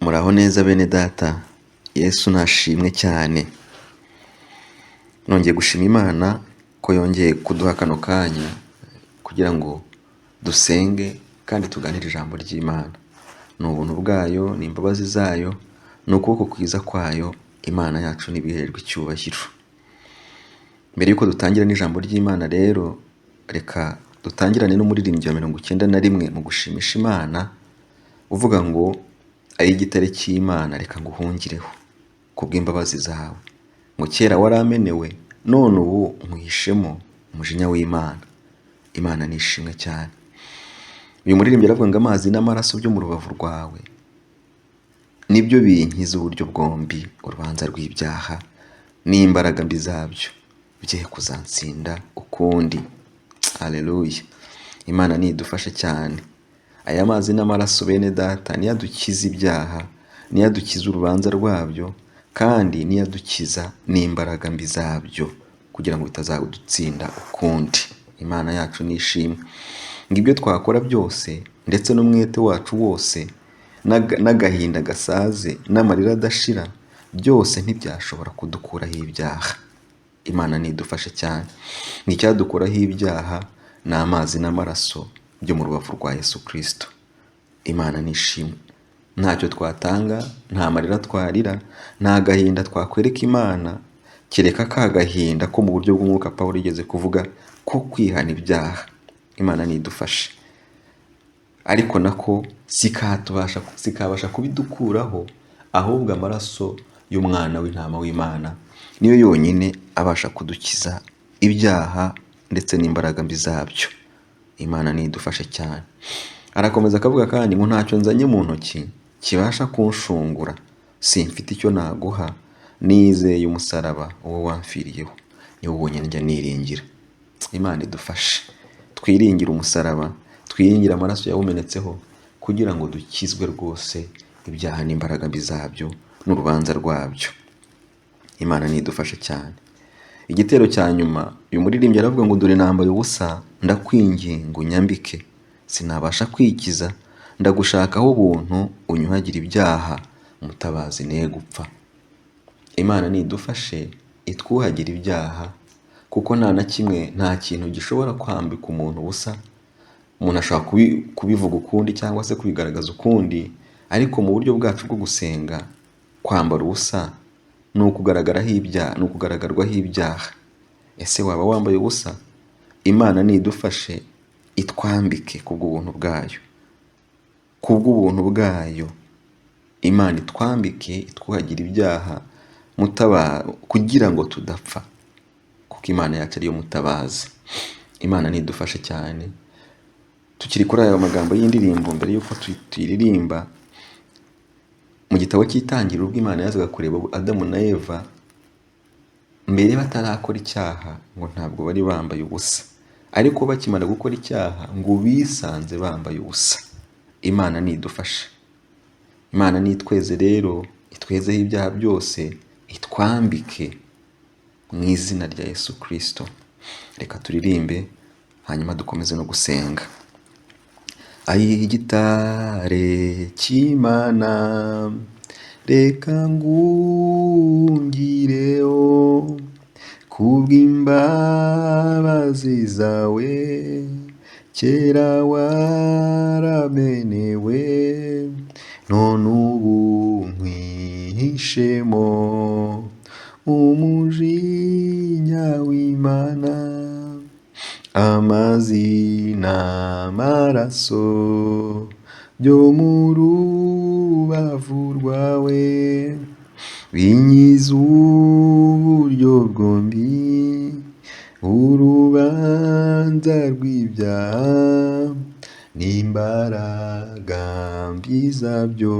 Muraho neza bene data, Yesu nashimwe cyane. Nongeye gushima Imana ko yongeye kuduha kano kanya kugira ngo dusenge kandi tuganire ijambo ry'Imana. Ni ubuntu bwayo, ni imbabazi zayo, ni ukuboko kwiza kwayo, Imana yacu ntibihererwe icyubahiro. Mbere y'uko dutangira n'ijambo ry'Imana rero, reka dutangirane n'umuririmbyi wa 91 mu gushimisha Imana, uvuga ngo ay'igitare cy'Imana reka nguhungireho kubw'imbabazi zawe. Ngo kera waramenewe none ubu nkwihishemo umujinya w'Imana. Imana ni ishimwe cyane. Uyu muririmbyi aravuga ngo amazi n'amaraso byo mu rubavu rwawe nibyo binkiza uburyo bwombi, urubanza rw'ibyaha n'imbaraga mbi zabyo bye kuzansinda ukundi. Haleluya! Imana nidufashe cyane. Aya mazi n'amaraso bene data niyo adukiza ibyaha, niyo adukiza urubanza rwabyo, kandi niyo adukiza n'imbaraga mbi zabyo kugira ngo bitazadutsinda ukundi. Imana yacu ni ishimwe. Ngo ibyo twakora byose ndetse n'umwete wacu wose n'agahinda gasaze n'amarira adashira byose ntibyashobora kudukuraho ibyaha. Imana nidufashe cyane. Ngo icyadukuraho ibyaha ni amazi n'amaraso byo mu rubavu rwa Yesu Kristo. Imana ni ishimwe. Ntacyo twatanga, nta marira twarira, nta gahinda twakwereka Imana, kereka ka gahinda ko mu buryo bw'umwuka Pawulo yigeze kuvuga ko kwihana ibyaha. Imana nidufashe. Ariko nako sikabasha kubidukuraho, ahubwo amaraso y'umwana w'intama w'Imana niyo yonyine abasha kudukiza ibyaha ndetse n'imbaraga mbi zabyo. Imana nidufashe cyane. Arakomeza akavuga kandi ngo ntacyo nzanye mu ntoki kibasha kunshungura, simfite icyo naguha, nizeye umusaraba uwo wamfiriyeho, niwo wonyine njya niringira. Imana idufashe twiringire umusaraba, twiringire amaraso yawumenetseho kugira ngo dukizwe rwose ibyaha n'imbaraga mbi zabyo n'urubanza rwabyo. Imana nidufashe cyane. Igitero cya nyuma uyu muririmbyi aravuga ngo dore nambaye ubusa, ndakwinginga unyambike, sinabasha kwikiza, ndagushakaho ubuntu unyuhagire ibyaha, mutabazi ne gupfa. Imana nidufashe itwuhagire ibyaha, kuko nta na kimwe, nta kintu gishobora kwambika umuntu ubusa. Umuntu ashobora kubivuga ukundi cyangwa se kubigaragaza ukundi, ariko mu buryo bwacu bwo gusenga, kwambara ubusa ni ukugaragaraho ibyaha, ni ukugaragarwaho ibyaha. Ese waba wambaye ubusa? Imana nidufashe itwambike kubw'ubuntu bwayo, kubw'ubuntu bwayo. Imana itwambike, itwuhagire ibyaha kugira ngo tudapfa, kuko Imana yacu ariyo mutabazi. Imana nidufashe cyane. Tukiri kuri aya magambo y'indirimbo, mbere y'uko tuyiririmba, mu gitabo cy'Itangiriro ubwo Imana yazaga kureba Adamu na Eva mbere batarakora icyaha, ngo ntabwo bari bambaye ubusa, ariko bakimara gukora icyaha ngo bisanze bambaye ubusa. Imana nidufashe, Imana nitweze rero, itwezeho ibyaha byose, itwambike mu izina rya Yesu Kristo. Reka turirimbe hanyuma dukomeze no gusenga. Ay'igitare cy'Imana reka ngungireho, kubw'imbabazi zawe kera waramenewe, none ubu nkwihishemo umujinya w'Imana. Amazi n'amaraso byo mu rubavu rwawe binkiza uburyo bwombi, urubanza rw'ibyaha n'imbaraga mbi zabyo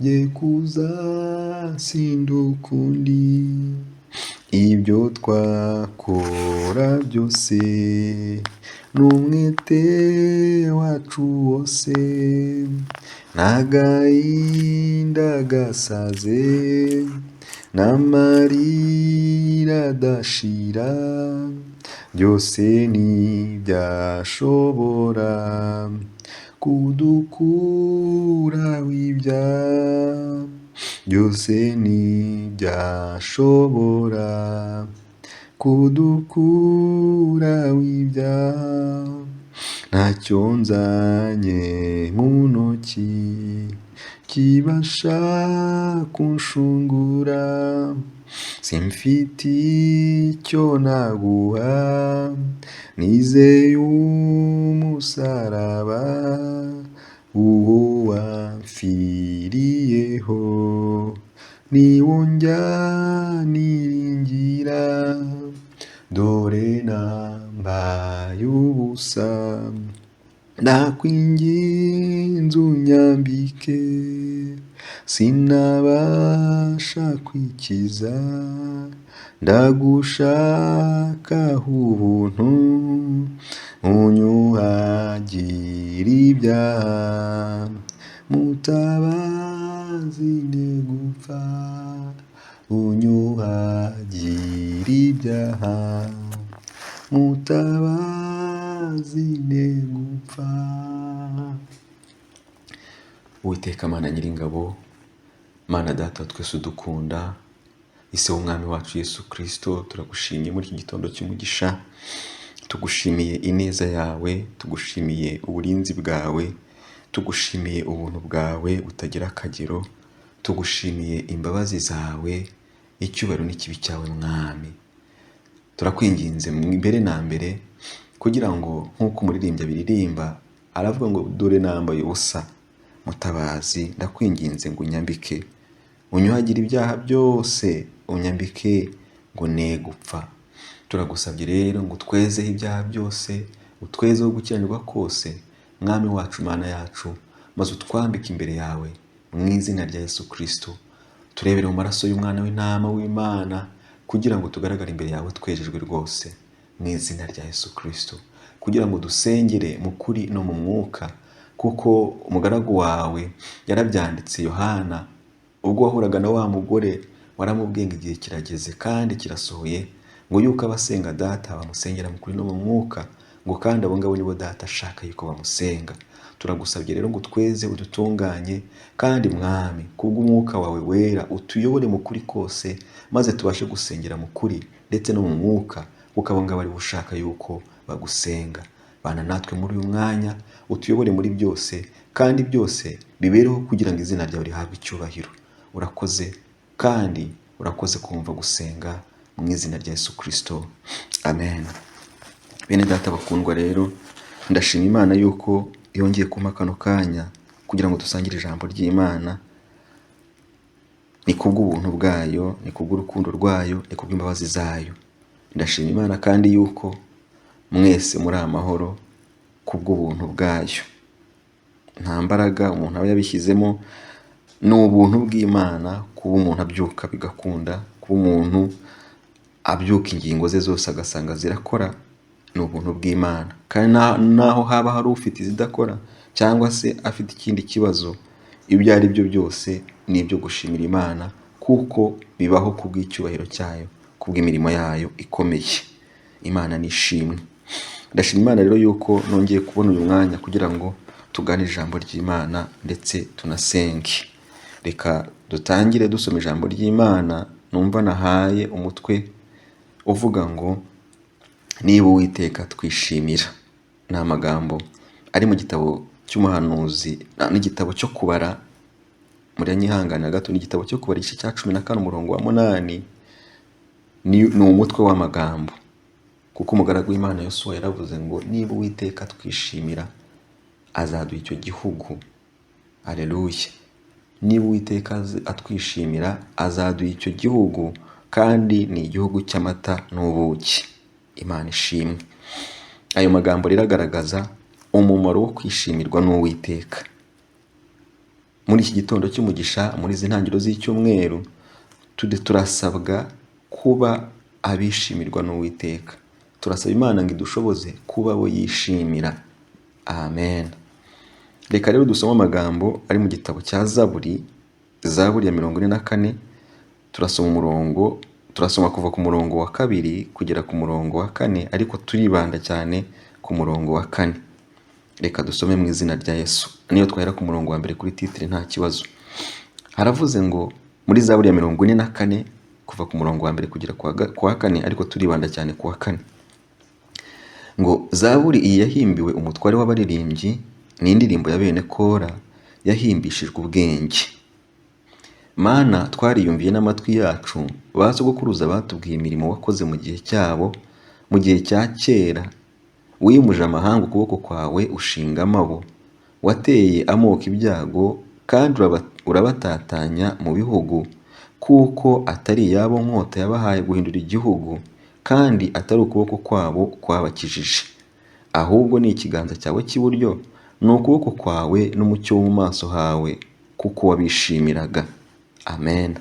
bye kuzatsinda ukundi. Ibyo twakora byose n'umwete wacu wose n'agahinda gasaze n'amarira adashira, byose ntibyashobora Kudukuraho ibyaha byose ntibyashobora, kudukuraho ibyaha. Ntacyo nzanye mu ntoki kibasha kunshungura, simfite icyo naguha, nizeye umusaraba, uwo wamfiriyeho, niwo njya niringira, dore nambaye ubusa, ndakwinginze unyambike, sinabasha kwikiza, ndagushakaho ubuntu, unyuhagire ibyaha, mutabazi ne gupfa, unyuhagire ibyaha, mutabazi ne gupfa. Uwiteka Mana Nyiringabo, Mana Data wa twese udukunda, Ise w'Umwami wacu Yesu Kristo, turagushimye muri iki gitondo cy'umugisha, tugushimiye ineza yawe, tugushimiye uburinzi bwawe, tugushimiye ubuntu bwawe butagira akagero, tugushimiye imbabazi zawe, icyubahiro n'ikibi cyawe Mwami. Turakwinginze mbere na mbere kugira ngo nk'uko umuririmbyi abiririmba aravuga ngo dore nambaye ubusa, mutabazi ndakwinginze ngo unyambike, unyuhagire ibyaha byose, unyambike ngo ne gupfa. Turagusabye rero ngo utwezeho ibyaha byose, utwezeho gukiranirwa kose, Mwami wacu Mana yacu, maze utwambike imbere yawe mu izina rya Yesu Kristo. Turebere mu maraso y'umwana w'intama w'Imana kugira ngo tugaragare imbere yawe twejejwe rwose mu izina rya Yesu Kristo, kugira ngo dusengere mu kuri no mu mwuka, kuko umugaragu wawe yarabyanditse Yohana, ubwo wahuraga na wa mugore waramubwiye ngo igihe kirageze kandi kirasohoye, ngo yuko abasenga Data bamusengera mu kuri no mu mwuka, ngo kandi abo ngabo nibo Data ashaka yuko bamusenga. Turagusabye rero ngo utweze udutunganye, kandi Mwami kubw'umwuka wawe wera utuyobore mu kuri kose, maze tubashe gusengera mu kuri ndetse no mu mwuka, kuko abo ngabo aribo ushaka yuko bagusenga. Bana natwe muri uyu mwanya, utuyobore muri byose, kandi byose bibereho kugira ngo izina ryawe rihabwe icyubahiro. Urakoze kandi urakoze kumva gusenga mu izina rya Yesu Kristo, amen. Bene Data bakundwa rero, ndashima Imana yuko yongeye kumpa kano kanya kugira ngo dusangire ijambo ry'Imana. Ni kubw'ubuntu bwayo, ni kubw'urukundo rwayo, ni kubw'imbabazi zayo. Ndashima Imana kandi yuko mwese muri amahoro kubw'ubuntu bwayo. Nta mbaraga umuntu aba yabishyizemo, ni ubuntu bw'Imana kuba umuntu abyuka bigakunda, kuba umuntu abyuka ingingo ze zose agasanga zirakora, ni ubuntu bw'Imana. Kandi naho haba hari ufite izidakora cyangwa se afite ikindi kibazo, ibyo ari byo byose ni ibyo gushimira Imana, kuko bibaho kubw'icyubahiro cyayo, kubw'imirimo yayo ikomeye. Imana nishimwe. Ndashima Imana rero yuko nongeye kubona uyu mwanya kugira ngo tuganire ijambo ry'Imana ndetse tunasenge. Reka dutangire dusoma ijambo ry'Imana numva nahaye umutwe uvuga ngo niba Uwiteka twishimira. Ni amagambo ari mu gitabo cy'umuhanuzi n'igitabo cyo kubara, muranyihanganira gato, ni igitabo cyo kubara igice cya 14 umurongo wa 8, ni umutwe w'amagambo, kuko umugaragu w'Imana Yosuwa yaravuze ngo niba Uwiteka twishimira azaduha icyo gihugu. Aleluya. Niba Uwiteka atwishimira azaduha icyo gihugu, kandi ni igihugu cy'amata n'ubuki. Imana ishimwe. Ayo magambo rero agaragaza umumaro wo kwishimirwa n'Uwiteka. Muri iki gitondo cy'umugisha, muri izi ntangiriro z'icyumweru, turasabwa kuba abishimirwa n'Uwiteka. Turasaba Imana ngo idushoboze kuba abo yishimira. Amen. Reka rero dusome amagambo ari mu gitabo cya Zaburi, Zaburi ya 44, turasoma umurongo, turasoma kuva ku murongo wa 2 kugera ku murongo wa 4, ariko turibanda cyane ku murongo wa 4. Reka dusome mu izina rya Yesu. Niyo twahera ku murongo wa mbere kuri titre nta kibazo. Haravuze ngo muri Zaburi ya 44 kuva ku murongo wa mbere kugera ku wa kane, ariko turibanda cyane ku wa kane. Ngo Zaburi iyi yahimbiwe umutware w'abaririmbyi, ni indirimbo ya bene Kora yahimbishijwe ubwenge. Mana, twariyumviye n'amatwi yacu, ba sogokuruza batubwiye imirimo wakoze mu gihe cyabo, mu gihe cya kera. Wimuje amahanga ukuboko kwawe, ushinga amabo. Wateye amoko ibyago, kandi urabatatanya mu bihugu, kuko atari iyabo nkota yabahaye guhindura igihugu, kandi atari ukuboko kwabo kwabakijije. Ahubwo ni ikiganza cyawe cy'iburyo, ni ukuboko kwawe n'umucyo wo mu maso hawe, kuko wabishimiraga. Amen.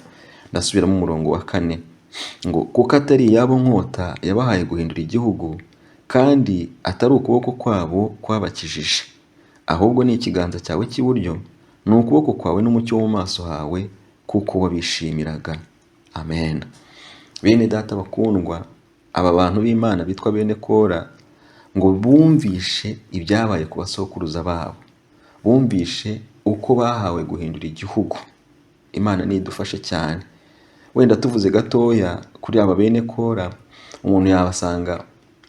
Ndasubiramo umurongo wa kane ngo kuko atari iyabo nkota yabahaye guhindura igihugu, kandi atari ukuboko kwabo kwabakijije, ahubwo ni ikiganza cyawe cy'iburyo, ni ukuboko kwawe n'umucyo wo mu maso hawe, kuko wabishimiraga. Amen. Bene data bakundwa, aba bantu b'Imana bitwa bene Kora ngo bumvishe ibyabaye ku basokuruza babo, bumvishe uko bahawe guhindura igihugu. Imana nidufashe cyane. Wenda tuvuze gatoya kuri aba bene Kora, umuntu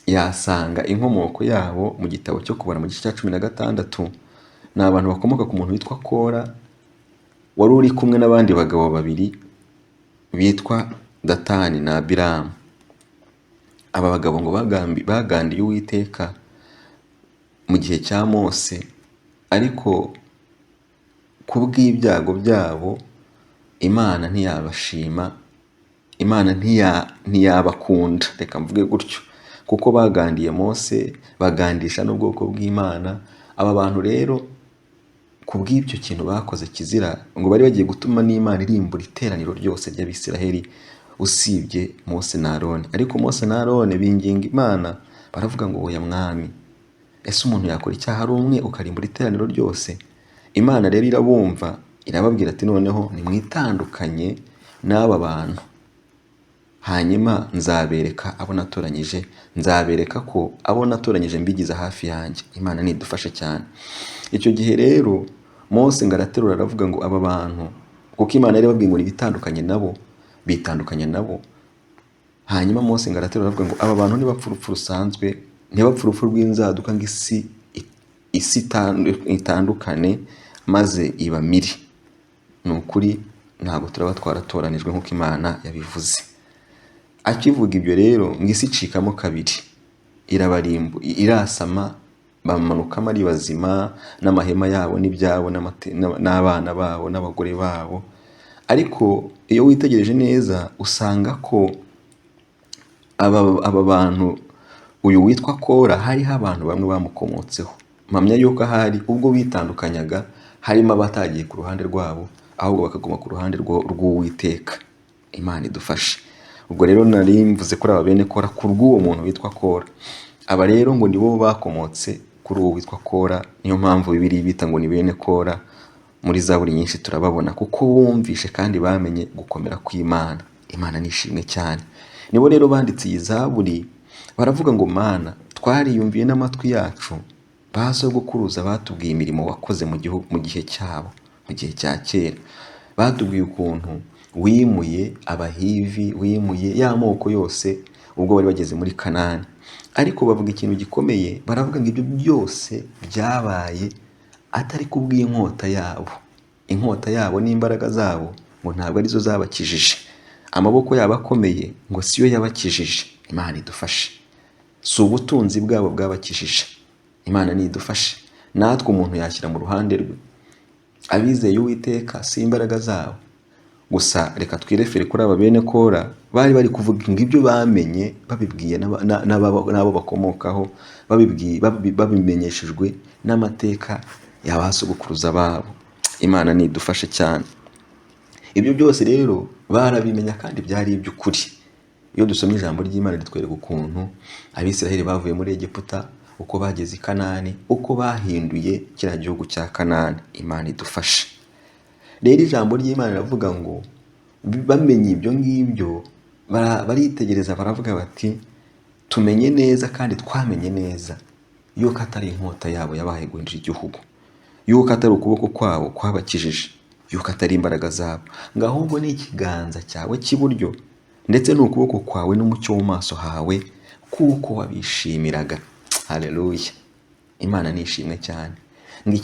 yasanga inkomoko yabo mu gitabo cyo Kubara mu gice cya 16. Ni abantu bakomoka ku muntu witwa Kora, wari uri kumwe n'abandi bagabo babiri bitwa Datani na Abiramu. Aba bagabo ngo bagandiye Uwiteka mu gihe cya Mose, ariko kubw'ibyago byabo Imana ntiyabashima, Imana ntiyabakunda, reka mvuge gutyo, kuko bagandiye Mose, bagandisha n'ubwoko bw'Imana. Aba bantu rero kubw'ibyo kintu bakoze kizira, ngo bari bagiye gutuma n'Imana irimbura iteraniro ryose ry'Abisiraheli usibye Mose na Aroni. Ariko Mose na Aroni binginga Imana, baravuga ngo oya mwami, ese umuntu yakora icyaha ari umwe ukarimbura iteraniro ryose? Imana rero irabumva, irababwira ati noneho nimwitandukanye n'aba bantu, hanyuma nzabereka abo natoranyije, nzabereka ko abo natoranyije mbigize hafi yanjye. Imana nidufashe cyane. Icyo gihe rero Mose ngo araterura aravuga ngo aba bantu, kuko Imana yari yababwiye ngo nibitandukanye nabo, bitandukanye nabo. Hanyuma Mose ngo araterura aravuga ngo aba bantu ntibapfa urupfu rusanzwe, ntibapfa urupfu rw'inzaduka ngo isi itandukane maze ibamire. Ni ukuri ntabwo turaba twaratoranijwe nk'uko Imana yabivuze. Akivuga ibyo rero ngo isi icikamo kabiri, irabarimbu, irasama, bamanukamo ari bazima, n'amahema yabo n'ibyabo n'abana babo n'abagore babo. Ariko iyo witegereje neza usanga ko aba bantu, uyu witwa Kora, hariho abantu bamwe bamukomotseho. Mpamya yuko ahari ubwo bitandukanyaga harimo abatagiye ku ruhande rwabo, ahubwo bakaguma ku ruhande rw'Uwiteka. Imana idufashe. Ubwo rero nari mvuze kuri aba bene Kora ku rw'uwo muntu witwa Kora. Aba rero ngo nibo bakomotse kuri uwo witwa Kora, niyo mpamvu Bibiliya ibita ngo ni bene Kora. Muri Zaburi nyinshi turababona, kuko bumvishe kandi bamenye gukomera kw'Imana. Imana nishimwe cyane. Nibo rero banditse iyi Zaburi, baravuga ngo Mana, twariyumviye n'amatwi yacu, ba sogokuruza batubwiye imirimo wakoze mu gihugu, mu gihe cyabo, mu gihe cya kera. Batubwiye ukuntu wimuye Abahivi, wimuye ya moko yose ubwo bari bageze muri Kanani. Ariko bavuga ikintu gikomeye, baravuga ngo ibyo byose byabaye atari kubw'inkota yabo. Inkota yabo n'imbaraga zabo ngo ntabwo arizo zabakijije. Amaboko yabo akomeye ngo siyo yabakijije. Imana idufashe. Si ubutunzi bwabo bwabakijije. Imana nidufashe. Natwe umuntu yashyira mu ruhande rwe. Abizeye Uwiteka si imbaraga zabo. Gusa reka twirefere kuri aba bene Kora, bari bari kuvuga ngo ibyo bamenye babibwiye n'abo bakomokaho, babimenyeshejwe n'amateka ya ba sogokuruza babo. Imana nidufashe cyane. Ibyo byose rero barabimenya kandi byari iby'ukuri. Iyo dusomye ijambo ry'Imana ritwereka ukuntu Abisiraheli bavuye muri Egiputa, uko bageze i Kanani, uko bahinduye kiriya gihugu cya Kanani. Imana idufashe. Rero ijambo ry'Imana riravuga ngo bamenye ibyo ngibyo, baritegereza baravuga bati tumenye neza kandi twamenye neza Yuko atari inkota yabo yabahaye guhindura igihugu, yuko atari ukuboko kwabo kwabakijije, yuko atari imbaraga zabo, ngo ahubwo ni ikiganza cyawe cy'iburyo ndetse n'ukuboko kwawe n'umucyo wo mu maso hawe, kuko wabishimiraga. Haleluya! Imana nishimwe cyane. Ngo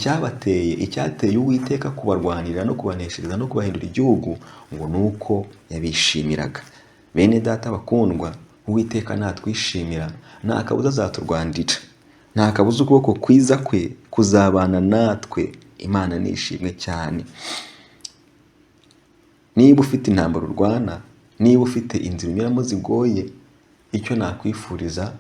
icyateye Uwiteka kubarwanirira no kubaneshereza no kubahindura igihugu, ngo ni uko yabishimiraga. Bene data bakundwa, Uwiteka natwishimira nta kabuza azaturwanirira, nta kabuza ukuboko kwiza kwe kuzabana natwe. Imana nishimwe cyane. Niba ufite intambara urwana, niba ufite inzira unyuramo zigoye, icyo nakwifuriza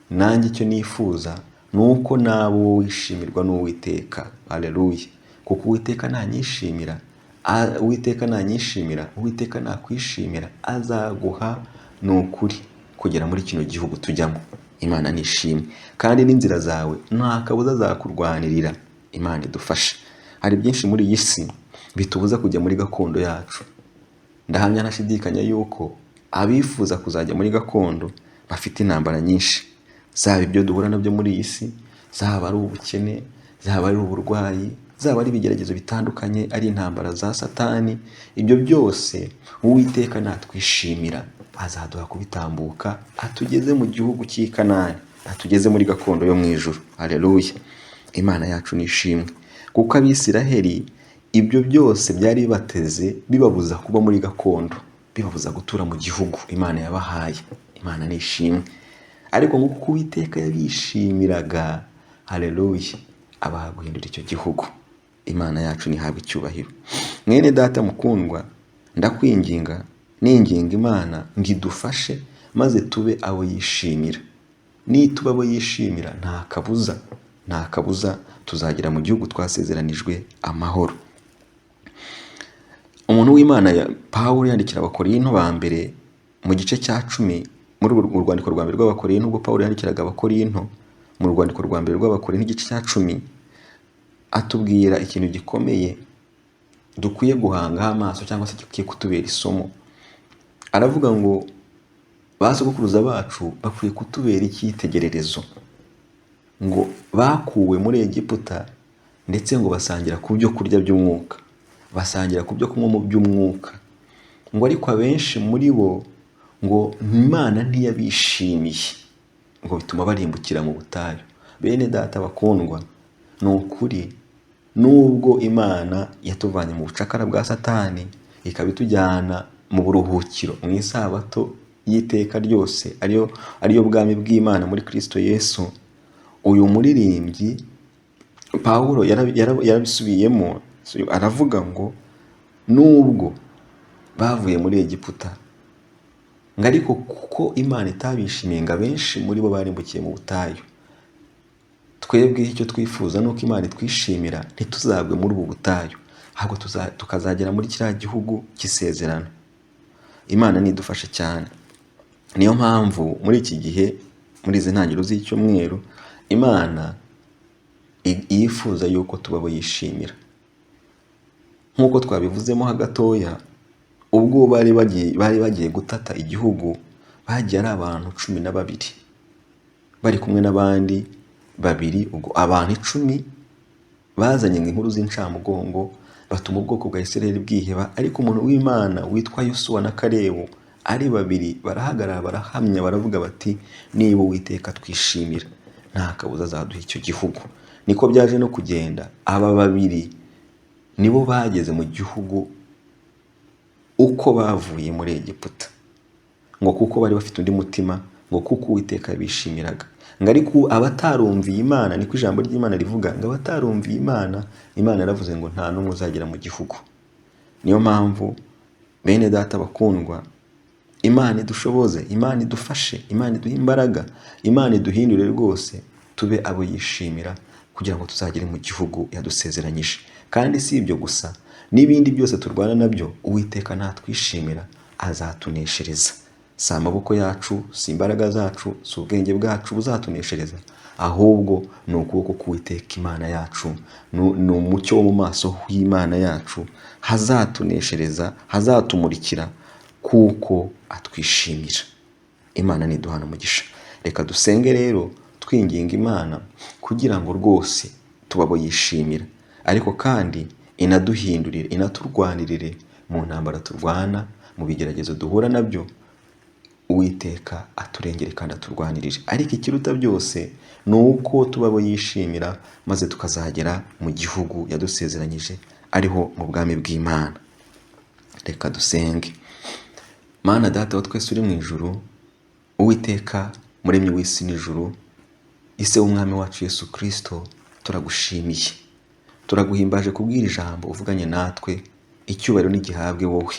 nanjye icyo nifuza ni uko nawe wishimirwa n'Uwiteka. Haleluya! Kuko Uwiteka nanyishimira, Uwiteka nanyishimira, Uwiteka nakwishimira, azaguha ni ukuri kugera muri kino gihugu tujyamo. Imana nishimwe, kandi n'inzira zawe nta kabuza azakurwanirira. Imana idufashe. Hari byinshi muri iyi si bitubuza kujya muri gakondo yacu. Ndahamya ntashidikanya yuko abifuza kuzajya muri gakondo bafite intambara nyinshi, zaba ibyo duhura nabyo muri iyi si, zaba ari ubukene, zaba ari uburwayi, zaba ari ibigeragezo bitandukanye, ari intambara za Satani. Ibyo byose Uwiteka natwishimira azaduha kubitambuka, atugeze mu gihugu cy'i Kanani, atugeze muri gakondo yo mu ijuru. Haleluya! Imana yacu nishimwe, kuko Abisiraheli ibyo byose byari bibateze, bibabuza kuba muri gakondo, bibabuza gutura mu gihugu Imana yabahaye. Imana nishimwe. Ariko nk'uko Uwiteka yabishimiraga, haleluya, abaha guhindura icyo gihugu. Imana yacu ntihabwe icyubahiro. Mwene data mukundwa, ndakwinginga, ninginga Imana ngo idufashe maze tube abo yishimira. Nituba abo yishimira, nta kabuza, nta kabuza tuzagera mu gihugu twasezeranijwe amahoro. Umuntu w'Imana Pawulo yandikira Abakorinto ba mbere mu gice cya 10, muri urwo rwandiko rwa mbere rw'Abakorinto, ubwo Pawulo yandikiraga Abakorinto mu rwandiko rwa mbere rw'Abakorinto igice cya 10, atubwira ikintu gikomeye dukwiye guhangaho amaso cyangwa se gikwiye kutubera isomo. Aravuga ngo ba sogokuruza bacu bakwiye kutubera icyitegererezo, ngo bakuwe muri Egiputa ndetse ngo basangira ku byo kurya by'umwuka, basangira ku byo kunywa mu by'umwuka, ngo ariko abenshi muri bo ngo Imana ntiyabishimiye, ngo bituma barimbukira mu butayu. Bene data bakundwa, ni ukuri nubwo Imana yatuvanye mu bucakara bwa Satani ikaba itujyana mu buruhukiro mu isabato y'iteka ryose, ariyo bwami bw'Imana muri Kristo Yesu, uyu muririmbyi Pawulo yarabisubiyemo, aravuga ngo nubwo bavuye muri Egiputa, ngo ariko kuko Imana itabishimiye, ngo abenshi muri bo barimbukiye mu butayu. Twebwe icyo twifuza ni uko Imana itwishimira, ntituzagwe muri ubu butayu, ahubwo tukazagera muri kiriya gihugu cy'isezerano. Imana nidufashe cyane. Niyo mpamvu muri iki gihe, muri izi ntangiriro z'icyumweru, Imana yifuza yuko tuba abo yishimira. Nk'uko twabivuzemo gatoya, ubwo bari bagiye gutata igihugu, bagiye ari abantu 12 bari kumwe n'abandi babiri, ubwo abantu 10 bazanye inkuru z'incamugongo batuma ubwoko bwa Isirayeli bwiheba. Ariko umuntu w'Imana witwa Yosuwa na Kalebu ari babiri barahagarara, barahamya, baravuga bati niba Uwiteka twishimira nta kabuza azaduha icyo gihugu. Niko byaje no kugenda. Aba babiri nibo bageze mu gihugu uko bavuye muri Egiputa, ngo kuko bari bafite undi mutima, ngo kuko Uwiteka yabishimiraga. Ngo ariko abatarumviye Imana, niko ijambo ry'Imana rivuga, ngo abatarumviye Imana, Imana yaravuze ngo nta n'umwe uzagera mu gihugu. Niyo mpamvu bene data bakundwa, Imana idushoboze, Imana idufashe, Imana iduhe imbaraga, Imana iduhindure rwose, tube abo yishimira kugira ngo tuzagere mu gihugu yadusezeranyije. Kandi si ibyo gusa, n'ibindi byose turwana nabyo Uwiteka natwishimira azatuneshereza. Si amaboko yacu, si imbaraga zacu, si ubwenge bwacu buzatuneshereza, ahubwo ni ukuboko k'Uwiteka Imana yacu, ni umucyo wo mu maso h'Imana yacu hazatuneshereza, hazatumurikira, kuko atwishimira. Imana niduhana umugisha. Reka dusenge rero, Twinginga Imana kugira ngo rwose tube yishimira, ariko kandi inaduhindurire, inaturwanirire mu ntambara turwana, mu bigeragezo duhura nabyo. Uwiteka aturengere kandi aturwanirire, ariko ikiruta byose ni uko tuba abo yishimira, maze tukazagera mu gihugu yadusezeranyije, ariho mu bwami bw'Imana. Reka dusenge. Mana Data wa twese uri mu ijuru, Uwiteka Muremyi w'isi n'ijuru, Ise w'Umwami wacu Yesu Kirisito, turagushimiye, turaguhimbaje kubwira ijambo uvuganye natwe. Icyubahiro n'igihabwe wowe.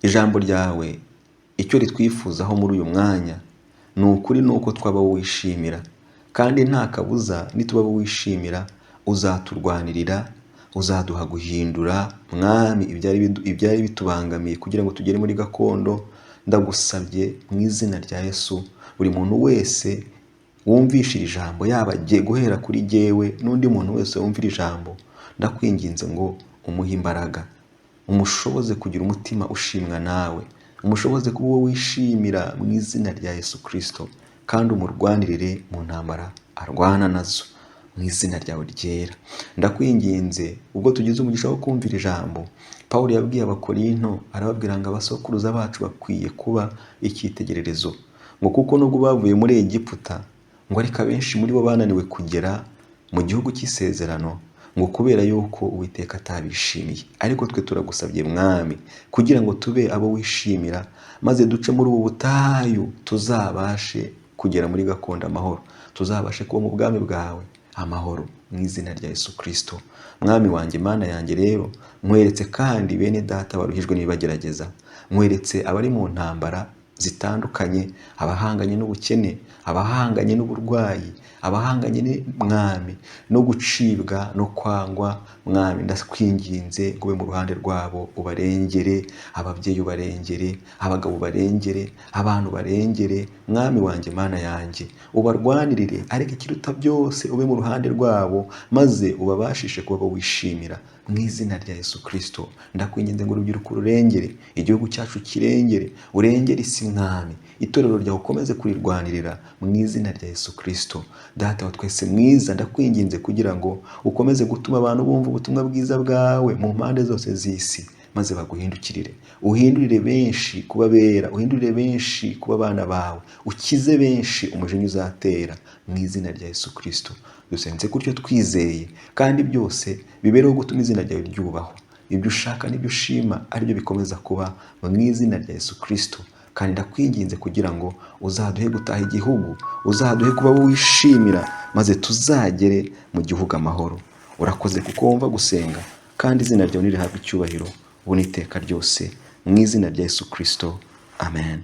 Ijambo ryawe icyo ritwifuzaho muri uyu mwanya ni ukuri, ni uko twaba wishimira, kandi nta kabuza nituba wishimira uzaturwanirira, uzaduha guhindura, Mwami, ibyari bitubangamiye kugira ngo tugere muri gakondo. Ndagusabye mu izina rya Yesu, buri muntu wese wumvishe iri jambo, yaba guhera kuri jyewe n'undi muntu wese wumvira ijambo, ndakwinginze ngo umuhe imbaraga, umushoboze kugira umutima ushimwa nawe, umushoboze kuba uwo wishimira mu izina rya Yesu Kirisito, kandi umurwanirire mu ntambara arwana nazo mu izina ryawe ryera. Ndakwinginze, ubwo tugize umugisha wo kumvira ijambo Paul yabwiye Abakorinto, arababwira ngo abasokuruza bacu bakwiye kuba icyitegererezo, ngo kuko nubwo bavuye muri Egiputa, ngo ariko abenshi muri bo bananiwe kugera mu gihugu cy'isezerano, ngo kubera yuko Uwiteka atabishimiye. Ariko twe turagusabye, Mwami, kugira ngo tube abo wishimira, maze duce muri ubu butayu, tuzabashe kugera muri gakondo amahoro, tuzabashe kuba mu bwami bwawe amahoro, mu izina rya Yesu Kirisito. Mwami wanjye, Mana yanjye, rero nkweretse kandi bene data baruhijwe n'ibibagerageza, nkweretse abari mu ntambara zitandukanye, abahanganye n'ubukene, abahanganye n'uburwayi, abahanganye, Mwami, no gucibwa no kwangwa. Mwami, ndakwinginze ngo ube mu ruhande rwabo, ubarengere, ababyeyi ubarengere, abagabo ubarengere, abantu barengere. Mwami wanjye, Mana yanjye, ubarwanirire, ariko ikiruta byose ube mu ruhande rwabo, maze ubabashishe kuba wishimira mu izina rya Yesu Kirisito. Ndakwinginze ngo urubyiruko rurengere, igihugu cyacu kirengere, urengere isi, Mwami, itorero ryawe ukomeze kurirwanirira mu izina rya Yesu Kirisito. Data wa twese mwiza, ndakwinginze kugira ngo ukomeze gutuma abantu bumva ubutumwa bwiza bwawe mu mpande zose z'isi, maze baguhindukirire, uhindurire benshi kuba bera, uhindurire benshi kuba abana bawe, ukize benshi umujinya uzatera mu izina rya Yesu Kirisito. Dusenze gutyo twizeye, kandi byose bibereho gutuma izina ryawe ryubahwa, ibyo ushaka n'ibyo ushima aribyo bikomeza kuba mu izina rya Yesu Kirisito. Kandi ndakwinginze kugira ngo uzaduhe gutaha igihugu, uzaduhe kuba wishimira, maze tuzagere mu gihugu amahoro. Urakoze kuko wumva gusenga, kandi izina ryawe nirihabwe icyubahiro ubu n'iteka ryose, mu izina rya Yesu Kirisito, amen.